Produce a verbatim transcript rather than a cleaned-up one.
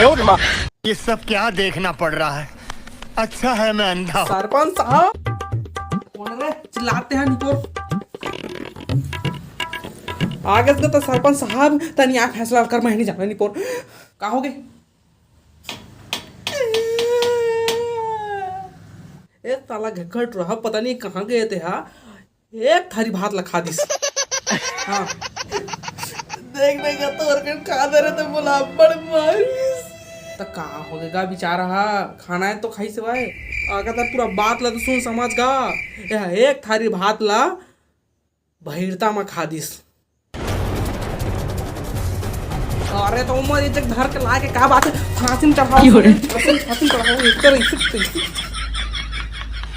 ये सब क्या देखना पड़ रहा है? अच्छा है मैं अंधा हूँ। सरपंच साहब, कौन रे चिल्लाते हैं निपोर? आगे से तो सरपंच साहब, तनी आप फैसला कर, मैं नहीं जाना निपोर। का हो गे? ए साला घकट रहा, पता नहीं कहाँ गए थे हा। एक थारी भात ला खा दिस। हाँ। देख, देख, तोर के खा दे रहे तो बोला बड़ मारिस। त का हो गे गा बेचारा हा, खाना है तो खाई से भाई। आगा त पूरा बात ला तो सुन समझ गा। यह एक थारी भात ला बहिरता में खा दिस। अरे तो उमर ये जग धर के ला के का बात है? फांसी में चढ़ाओ। क्यों रे? फांसी में चढ़ाओ, एक तो ऐसे, ऐसे।